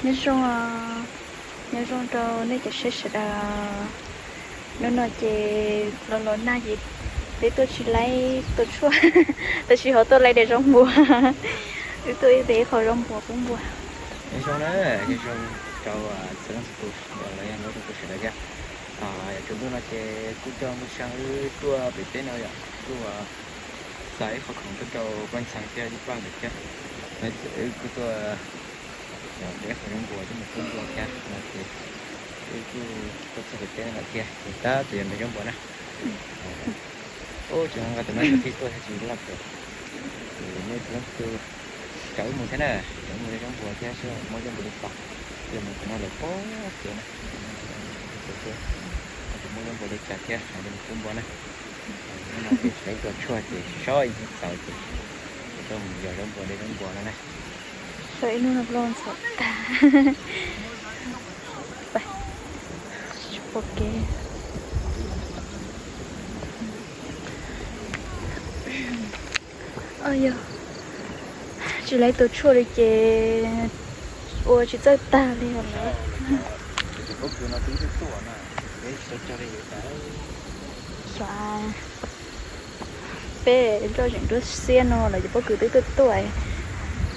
Nyob zoo, nyob zoo rau nej cov saib sawv daws. Hnub no ces los los nag ces peb tuaj tsis laib tua tshuaj, tab sis ho tuaj laib daim zaub npua. Wb tuaj ib pliag ib qho zaub npua pub npua. Nyob zoo na, nyob zoo rau txhua leej txhua tus, los yog nyob rau kuv sawv daws thiab. Yog tsaus ntuj no ces kuj coj nplooj xyaa wb tuaj pem teb no yom, tuaj xa ib qho khoom tuaj rau pab ntxhais thiab ib pab ntawd thiab. No ces wb kuj tuaj de qho zaub npua coj mus pub npua thiab no ces wb kuj tuaj txog pem teb no lawm thiab ces tab tom yuav npaj zaub npua na. Ub, tsis nqa tus no xyov tib tuaj thiab tsis loj kawg. Ces nej txhua leej txhua tus caum wb mus thiab na, caum wb mus de zaub npua thiab seb muab zaub npua li cas. Ces mus tus no lawm pob kev na, tus no lawm pob kev, tus muab zaub npua li cas thiab hais rau mus pub npua na. Hnub no ces tsis laib tua tshuaj ces sib sau ib hnub txaus ces kuv tuaj mus yos zaub npua de zaub npua no na. Sau ib hnub no los ntxhov tag. Tsis pom kev. Yog tsis laib tua tshuaj li ces ua tsis txawj tag li os lawm. Xyov peb nroj zeem nruab xiab no lawv cov pob kws twb tuaj tuaj,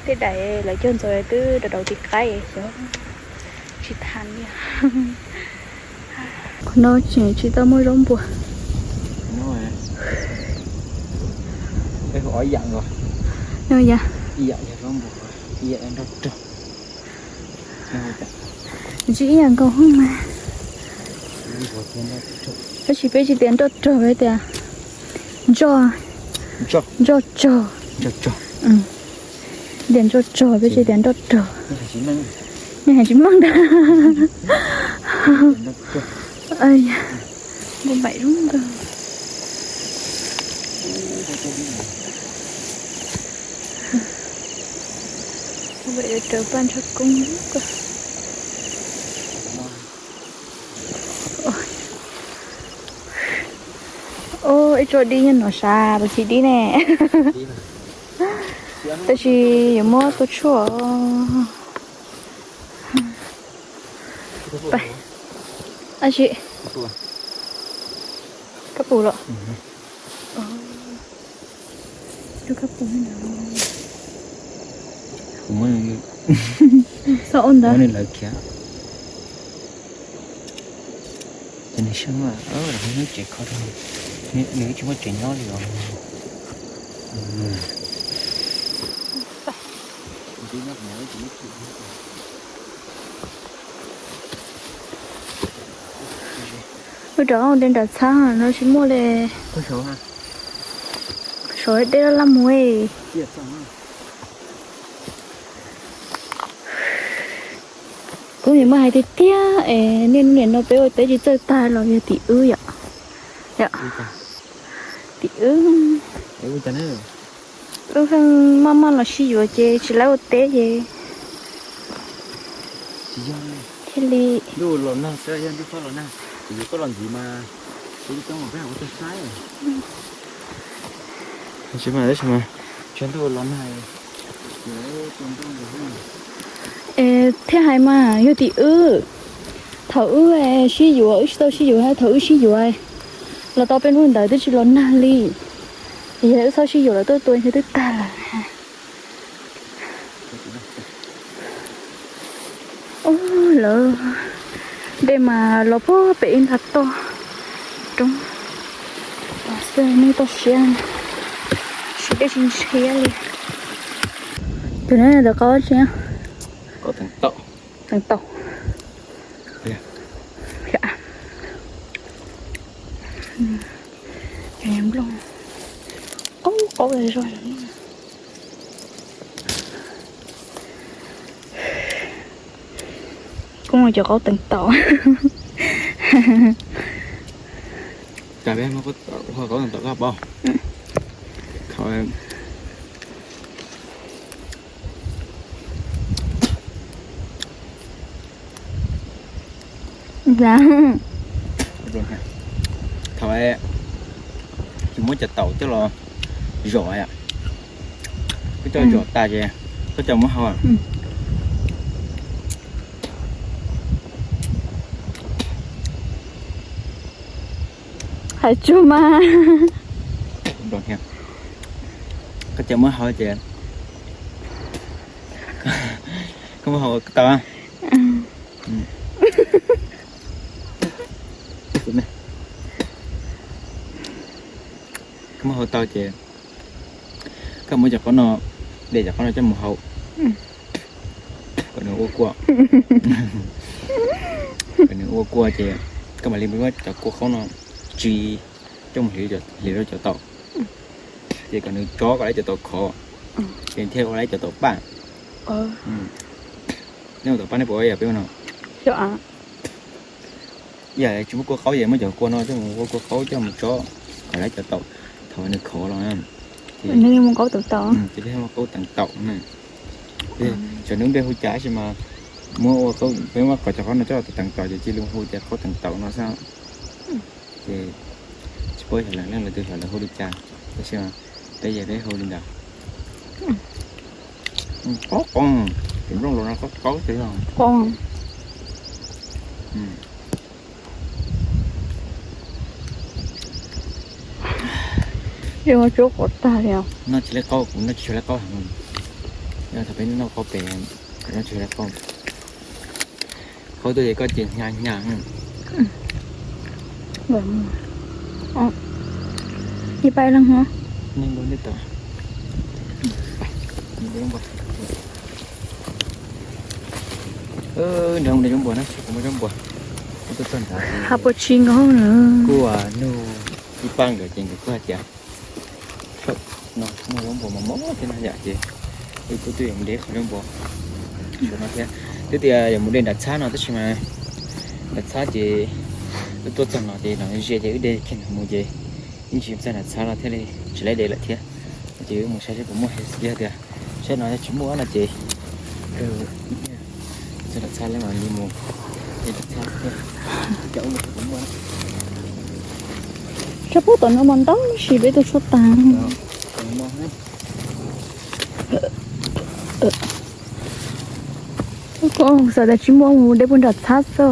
tej daim lawv cog ntxov twb daus daus tiv qaib xyov tsis tas li. Qhov no tseem tsis tau muaj zaub npua. Ib yam, ib yam nkaus hwj mas. Tab sis peb tsis tias nroj rog, peb tias ntsoj, ntsoj tsog. Tias ntsoj tsog, peb tsis tias nroj rog. Nej hais tsis meej ntag. Npua npaim zoo nkauj. Npua npaim raws paj ntsoj koob. Ib tsob dib nyob no sav, puas tsis dib ne? Tab sis yuav muab tua tshuaj. Ab tsi, kab pus los? Kab pus, xav ua ntawd. Ces nws sab mas, lawv muab tsev kho rau, nws tsis muaj tsev nyob li os. Wb rov de nram txhab no tsis muaj li. Saum dej laj laj mus. Kuv nim muab hais tiag tiag es niaj hnub nim no peb ua teb tsis txawj tag los yog tim wb yom. Tim wb, wb pheej maj maj los sib yuav ces tsis laib ua teb ces thiaj li. Thiaj hais mas yog tim wb, thaum wb sib yuav, wb tsis tau sib yuav, thaum wb sib yuav los tau peb hnub ntawd twb tsis los nag li. Yog wb txhob sib yuav lawm tuaj tua ntshe twb tag lawm. Ub, lawv dej mas los puag pem ib nta toj roob xwb, nej toj siab, siab dej tsis ntshiab li. Tus no ntawm qaub tsi, teev taum. Nplooj qaub qaub zog. Kuv muaj cov qaub teev taum. Cas peb muab qaub teev taum koj pom? Thaum tsis muab cov taum coj los zom, koj coj zom tas ces koj coj muab hau. Hais tsuag mas. Koj cov muab hau ces, koj muab hau tau. Koj muab hau tau ces koj muab cov qaub no, de cov qaub no coj mus hau kom nws ua kua. Kom nws ua kua ces koj mam li muab cov kua qaub no tsis coj mus hliv rau cov taum, ces kom nws tsob kom lawv cov taum khov, ces thiaj ua lawv cov taum paj. Nej ua taum paj nej puas ua yam peb ua no? Yam tsis muaj kua qaub ces muab cov kua no coj mus ua kua qaub coj mus tsob kom lawv cov taum, thaum nws khov los ces thiaj muaj qaub teev taum na. Tsis nub npe hu cas tab sis mas muab ua, peb muab kom cov qaub no coj los teev taum ces cia li hu tias qaub teev taum no xwb. Ces tsis paub xyov lawv leej lawv tus xyov lawv hu li cas, tab sis mas peb ces peb hu li ntawd. Qaub qaub, tus nplooj los no qaub qaub tiag. Zoo ua tsuab quav tag li. Noj tsis lawv qaub, kuv noj tsis tshua lawv qaub heev. Yog thaum peb noj qaub pem, kuv noj tsis tshua lawv qaub. Qaub tuaj ces koj ces hnyav hnyav. Ib pab leeg. Nrog mus de zaub npua na, kuv muaj zaub npua. Kuv tuaj txog nrad, ha puas tsis nkaus na. Kuj nug ib pab nkawd ces nkawd kuj hais tias no muaj zaub npua mos mos thiab no yom, ces wb kuj twb yuav mus de qhov zaub npua no thiab. Twb tias yuav mus de nram txhab no tab sis mas nram txhab ces wb tuaj txog no ces no ze ces wb de kiag no mus ces yeej tsis txog nram txhab no thiaj li tsis laib de lawm thiab. Ces wb mus saib seb puas muaj, yog tias saib no yog tsis muaj no ces txog nram txhab lawm mam li mus de nram txhab thiab. Tsa pub tom no mas ntau tab sis peb tuaj tshuab tas. Koj xav tias tsis muaj mus de puag nram txhab xwb.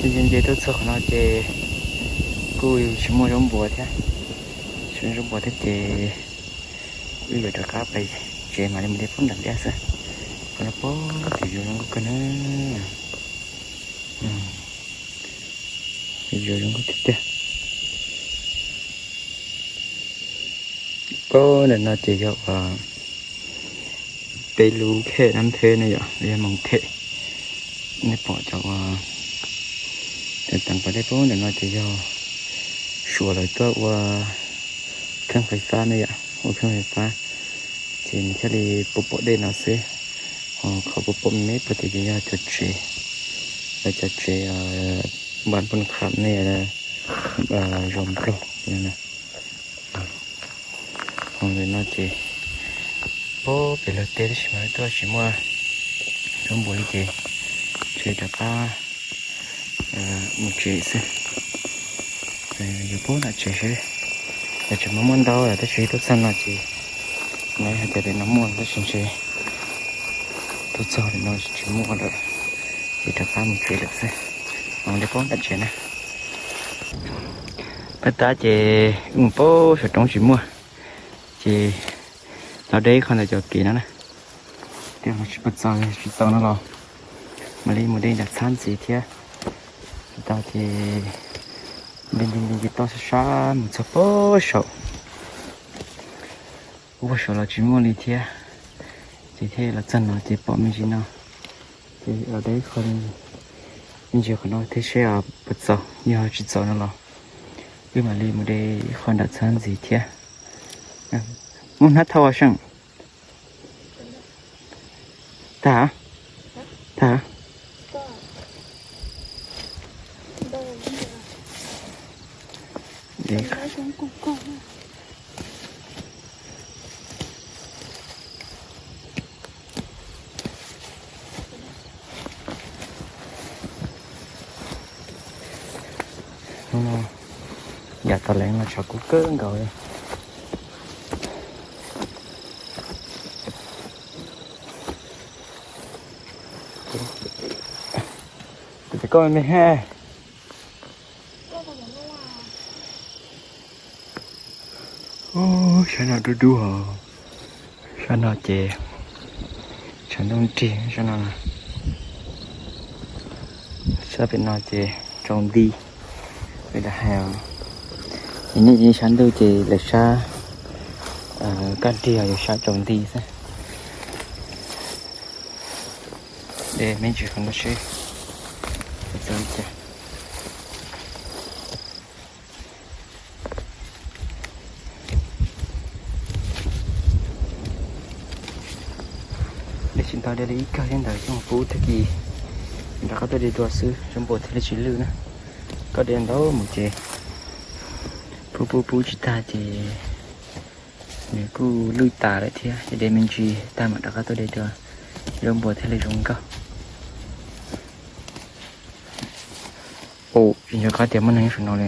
Nce nce tuaj txog qhov no ces kuj tsis muaj zaub npua thiab, tsis muaj zaub npua thiab ces wb yuav rov qab pais tsev mam li mus de pub nram liaj xwb. Qhov no pub tim zoo nkauj kawg na. Zoo nkauj tiag tiag. Pab ntawm no ces yog uas peb lub them nab them ne yom, yog moos them. Nej pom cov uas teev pas dej pab ntawm no ces yog Suav lawv tuaj ua kheej fais fab ne yom, ua kheej fais fab ces nws thiaj li pom pom dej no xwb. Ho qhov pom pom me me puag tim ces yog cov tsev, lawv cov tsev npas npoo kham ne, zos nplog. Ho ntawm no ces pab pem luag teb tab sis mas tuaj tsis muaj zaub npua li ces tseem rov qab mus tsev xwb. Yuav pab nram tsev seb, yog tseem muaj muaj ntau lawm tab sis tuaj txog no ces no hais tias pem no muaj tab sis ntshe tuaj txog no tsis muaj lawm ces rov qab mus tsev lawm xwb. Mus de pab nram tsev na. Pab tab ces mus pab saum roob tsis muaj ces los de ib qho ntawm cov kev no na. Tias tsis puas txaus, tsis txaus no los mam li mus de nram txhab ntxiv thiab. Tsis tau ces de de de toj sab sab mus txog pab saum, ub pab saum los tsis muaj li thiab. Ces thiaj los txog no ces pom me ntsis no ces los de ib qho me ntsis qhov no thiab seb puas txaus, yog tsis txaus no los wb mam li mus de ib qho nram txhab ntxiv thiab. Muaj hnab thauj seej. Tag, tag. Hnub no yam tau leej no tshav kub kawg nkaus li. Kuv tias koj me me, Sab no dub dub os. Sab no ces tshav ntuj nrig sab no. Sab pem no ces tsaus nti. Li lawv hais os, nej sab ntuj ces lawv sab kaj nrig, yus sab tsaus nti xwb. De me ntsis qhov no seb txog li cas. De tsis ntau, de li ib kawg thiab ntawd xwb, pub tag kis rov qab tuaj de dua xwb, zaub npua thiaj li tsis lwj na. Koj de ntau mus ces pub pub pub tsis tag ces nws kuj lwj tas lawm thiab, ces de me ntsis tag mam rov qab tuaj de dua, zaub npua thiaj li zoo nkauj. Ua tsis nco qab tias muaj neeg nyob saum no li.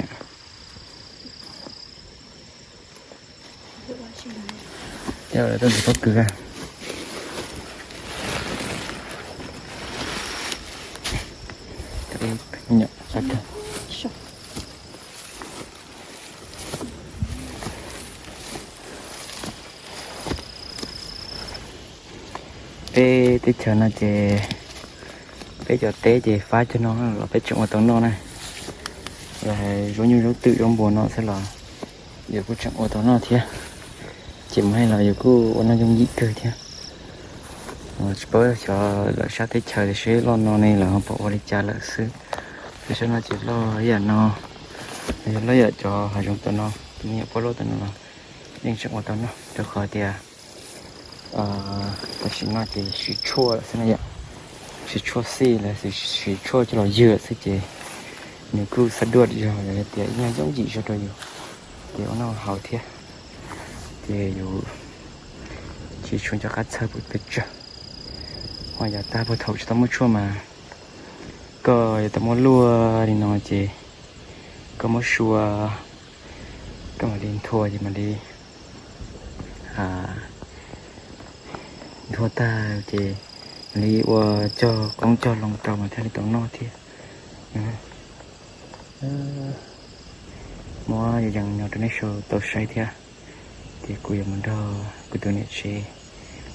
Tej zaum lawv tuaj ntxuav pob kws. Peb teb chaws no ces peb cov teb ces fab cog no los peb tseem ua tau noj na. Los zaub nyuj zaub twm zaub npua no xwb los yus kuj tseem ua tau noj thiab. Ces mus hais los yus kuj ua noj yooj yim kawg thiab. Tsis paub xyov lawv sab teb chaws seb loj no ne lawv ho pom ua li cas lawm xwb. Lawv sab no ces loj ib yam no, yog loj ib yam cov hav zoov tom no, tus me nyuam poj loj tom no los yeej tseem ua tau noj rau qhov tias tam sim no ces siv tshuaj lawm xwb na yom. Siv tshuaj xij lawm, siv tshuaj coj los ywg lawm xwb ces nws kuj xab duaj zog, yog tias ib nyuag yooj yim zog rau yus ces ua noj haus thiab. Ces yus tsis tshua nco qab txhawj pes tsawg. Ho yav tag puag thaum tsis tau muaj tshuaj mas koj yuav tau muab luaj li no ces koj muab sua, koj mam li nthua ces mam li nthua tag ces mam li ua cog qoob cog loo rau mas thiaj li tau noj thiab. Muab yos yees no rau nej sawv tau saib thiab. Ces kuv yuav mus nrog kuv tus niam tsev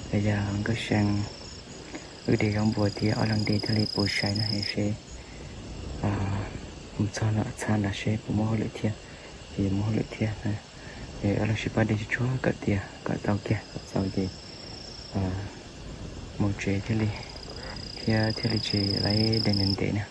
los yog Nkauj See wb de zaub npua thiab ob leeg de thiaj li puas sai na, seb mus txog nram txhab nrad seb puas muaj hauj lwm thiab. Ces yuav muaj hauj lwm thiab, ob leeg sib pab de tsuag tsuag kom tiav kom tau kiag kom txaus ces mus tsev thiaj li, thiab thiaj li tsis laib de ntev ntev na.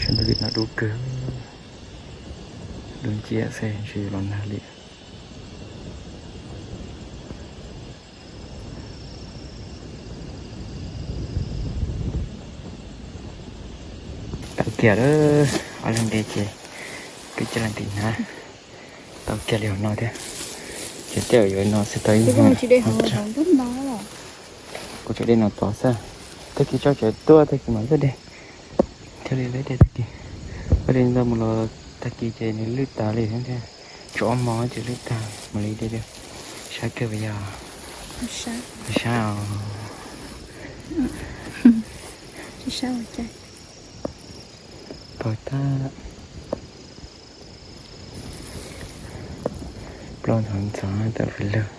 Sab ntuj vim no dub kawg, dub nciab xwb tsis los nag li. Tau kiag lawm, ob leeg de ces peb coj leej tim hnab. Tau kiag li hauv no thiab. Ces tej zaum yuav no xwb tau ib hnab. Kuv tseem de no tod xwb, tag kis tso tsev tuaj tag kis mam tuaj de. Thiaj li lawv de tag kis, ua li ntawd mus los tag kis ces nws lwj tas li thiab. Tshuav ob hmo ces lwj tag, mam li de. Sab kawg puas yog? Sab os. Pog tag. Plaub ntxhov ntxhov tawm fwj lug.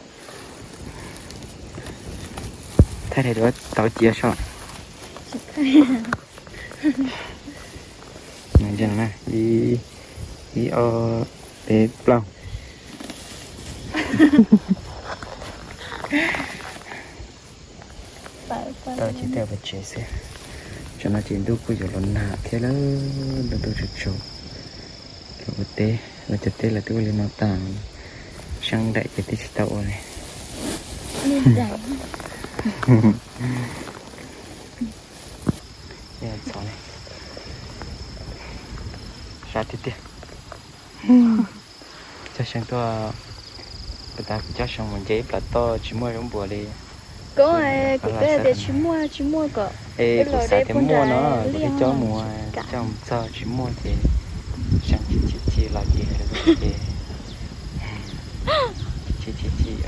Thaij li duab tau cia soj. Ib, ib ob peb plaub. Tau ces tej pes tsev xwb. Tsam no ces ntuj kuj yuav los nag thiab lawm, ntuj ntuj tsaus tsaus. Lawv ua teb, lawv cov teb lawv twb ua li no tas, seeb daim ces twb tsis tau ua li. Sab tiag tiag. Coj seev tuaj, puas tas kuv coj seev mus nce ib plam toj tsis muaj zaub npua li. Kuv xav tias tsis muaj, tsis muaj kom, es kuv xav tias muaj no kuv thiaj coj mus, coj mus txog tsis muaj ces seev ci ci ci los ces ces Chim chim chim,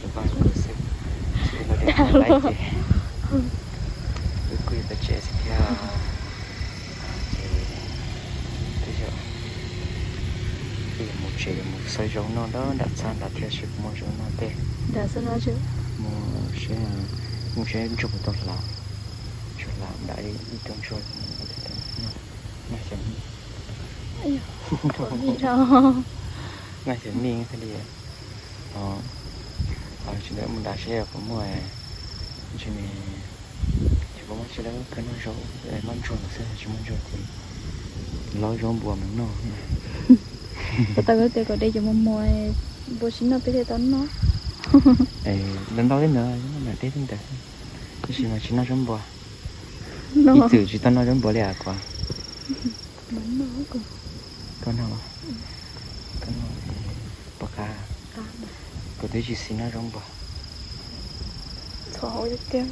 tus vaj kuv xwb, tsis ua dab tsi li ces wb kuj yuav pais tsev xwb thiab. Ces tej zaum wb yuav mus tsev, yuav mus xawb zaub noj nram txaj nrad thiab, seb puas muaj zaub noj tej. Mus seb, mus seb ntsuag puas tau hlav, ntsuag hlav nram ib tug ntsuag, noj xyaw mij, noj xyaw mij thiaj li. Tsis ntawd mus nram seb puas muaj, tsis, tsis muaj, tsis lawv kawg noj zaub, muaj ntsuag xwb, tsis muaj ntsuag ces laub zaub npua mus noj. Tau tias kom de cov mos mos npua tsis noj peb thiaj tau noj. Ntau ntau li ntawd, noj mam deb li ntawd, tab sis mas tsis noj zaub npua. Ib txwm tsis tau noj zaub npua li as kuv. Koj noj, koj noj, pom qab, kuv twb tsis xis noj zaub npua. Ntxhov hauv tiag tiag.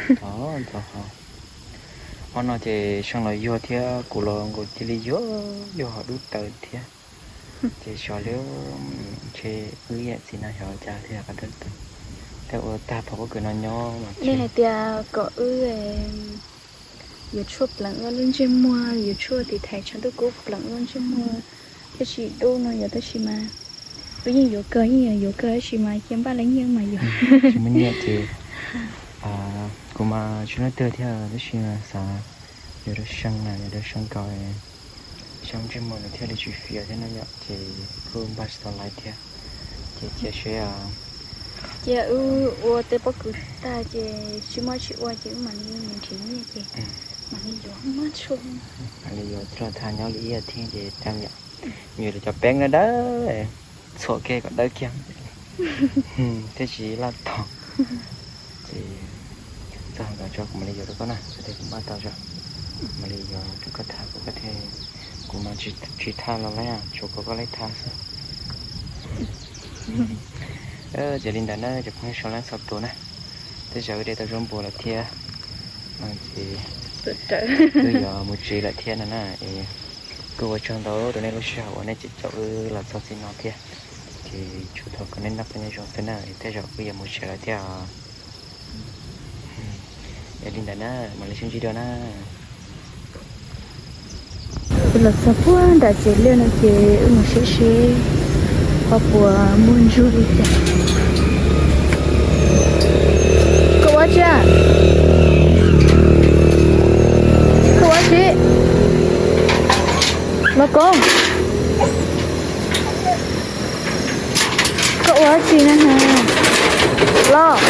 Ntxhov, ntxhov hauv. Ob no ces Seej los yuag thiab kuv los nkaus cia li yuag, yuag hauv dub taws thiab. Ces xyov li, ntshe wb ib yam txiv no xyov cas thiaj yog qhov dawb taws. Thiaj ua tag pom pob kws no nyob mas nej hais tias kom wb yuav tshuaj pleev wb lub ntsej muag, yuav tshuaj tiv thaiv tshav ntuj kub pleev wb lub ntsej muag thiaj tsis dub no yog, tab sis mas wb yeej yuav kawg, yeej yuav kawg tab sis mas cia npaj leej nyiaj mas yuav. Tsis muaj nyiaj ces kuv mas tsis leej twg thiab tab sis mas xav yuav rau Seej na, yuav rau Seej kom Seej ntsej muag nws thiaj li tsis fiav thiab no yom, ces kuj npaj tsis tau laiv thiab. Ces cia seb, cia wb ua tej pob kws tag ces tsis muaj tsis ua ces wb mam li mus nrhiav nyiaj ces mam li yuav mas tshuaj. Mam li yuav txog thaum nyob li ib as thiv ces tag yom. Nws cov peeb dawb dawb, txhuam kiag kom dawb kiag thiaj tsis laj tog. Ces txog ntawd tso kuv mam li yuav rau koj na, kuv npaj tau tso, mam li yuav rau koj tham, kuv, koj thiaj, kuv mas tsis tham los lawm, tsuas kom koj laib tham xwb. Ces li ntawd na cov phooj ywg sawv daws txhua tus na, tej zaum wb de tau zaub npua lawm thiab, ces wb yuav mus tsev lawm thiab no na. Kuj ua tsaug ntau rau nej lub sij hawm uas nej caum wb los txog txij no thiab. Ces tsuas thov kom nej noj qab nyob zoo xwb na, tej zaum wb yuav mus tsev lawm thiab os. Yog li ntawd na, mam li sib ntsib dua na. Wb los txog puag nram tsev liaj no ces wb mus saib seb ho puas muaj ntsuag li cas. Koj ua tsi? Koj ua tsi? Los koj, koj ua tsi na? Los,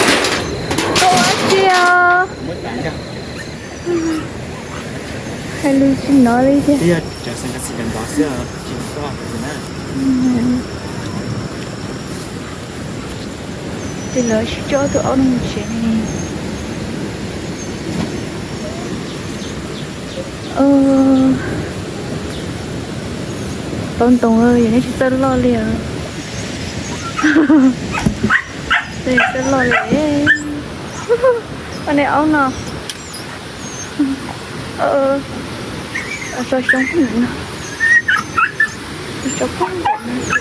koj ua tsi os? Hais lus tsis hnov li tiag. Ces lawv sib coj tus aub no mus tsev ne. Tau ntoo, yog nej tsis txawj loj li os. Txawj loj li. Ua nej aub no. Tso xyoob phooj ywg no, tso phooj ywg no,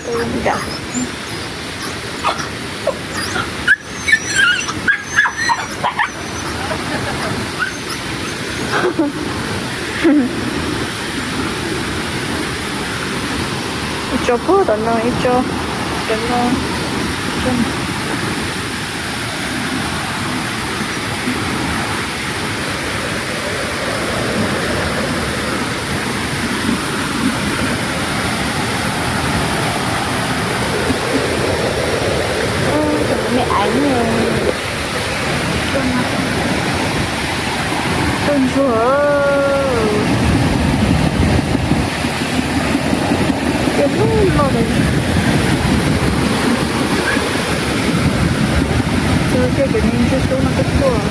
tau nram. Ib tso puag tom no, ib tso tom no. Cov me aiv ne. Tuaj ntsuag. Ces lub loj tas zog. Ces cov me ntsuag tub no tuaj tuaj.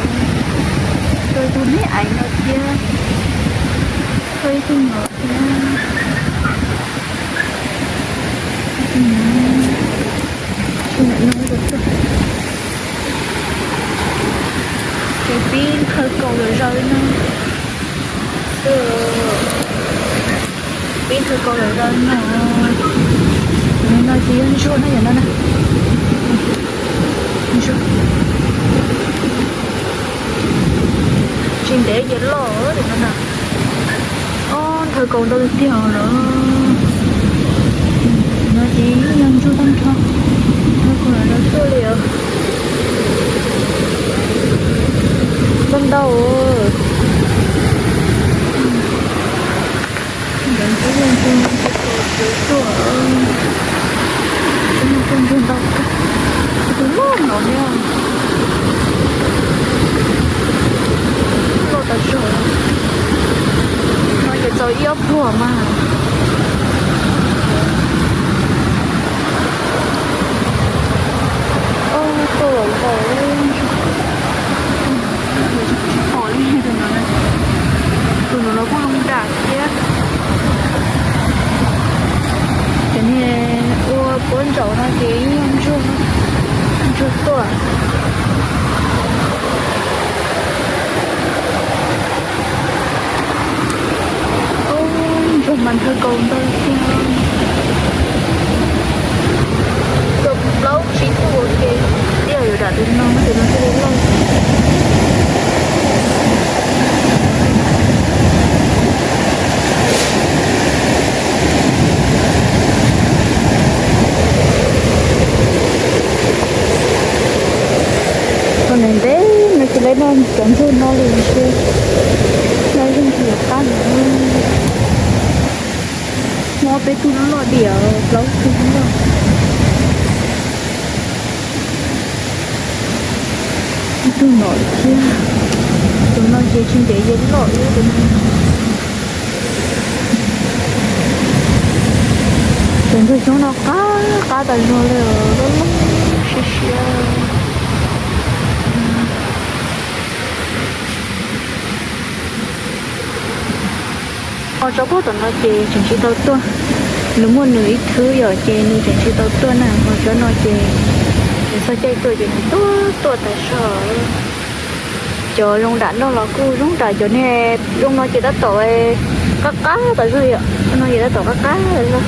Cov tus me aiv no thiab. Cov ib tug no thiab. Ib tug no. Ib tug no tuaj tuaj. Ces pib nthawj kaus lawm zaum no. Pib nthawj kaus lawm zaum no. Ces yog ntsuag na, yog no na. Ntsuag. Tsis ntev ces loj li no na. Ob, nthawv kaus ntau tiag tiag lawm. No ces yog ntsuag tag nrho. Nthawv kaus lawm no tuaj li os. Ntau ntau. Ntawd twb yog ntsuag, ntsuag tuaj, ntsuag ntau, tus loj no thiab. Loj tas zog. No ces txaus ib ob puag mas. Ob, tuaj los laus. Tsis pom li tus no, tus no los kuj zoo nram thiab. Cov niag ua puab ntsaum no ces yeej yog ntsuag, ntsuag tuaj. Ub, ntsuag mas nthawv kaus ntau tiag. Kaum plaub tsib tuaj ces tiaj yuav dam tus no, tus no thiaj li loj. Tau ntev ntev no ces lawv noj cov ntsuag no li ntshe, noj yeej tsis yuav qab no. Muaj ob peb tug loj loj diam, plaub tug loj. Ib tug no thiab, tus no ces tsis ntev ces loj ib tus no. Cov ntsuag xyoob no qab qab tas zog li, loj loj siab siab. Ho tsob puag tom no ces tseem tsis tau tuaj, nws muaj nws ib thwb yom, ces nws tseem tsis tau tuaj na. Ho tsob no ces nws txog caij tuaj ces nws tuaj tuaj tas zog. Cov zoo dam noj los kuj zoo dam, cov niag zoo no ces tab tom qab qab tas zog yom, no ces tab tom qab qab tas zog.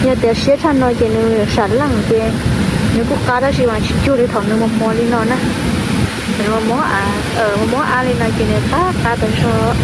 Yog tias siab tshaj no ces nws yuav sam leej ces nws kuj qab, tab sis mas tsis cuag li thaum nws mos mos li no na. Thaum nws mos mos av li no ces nws qab qab tas zog.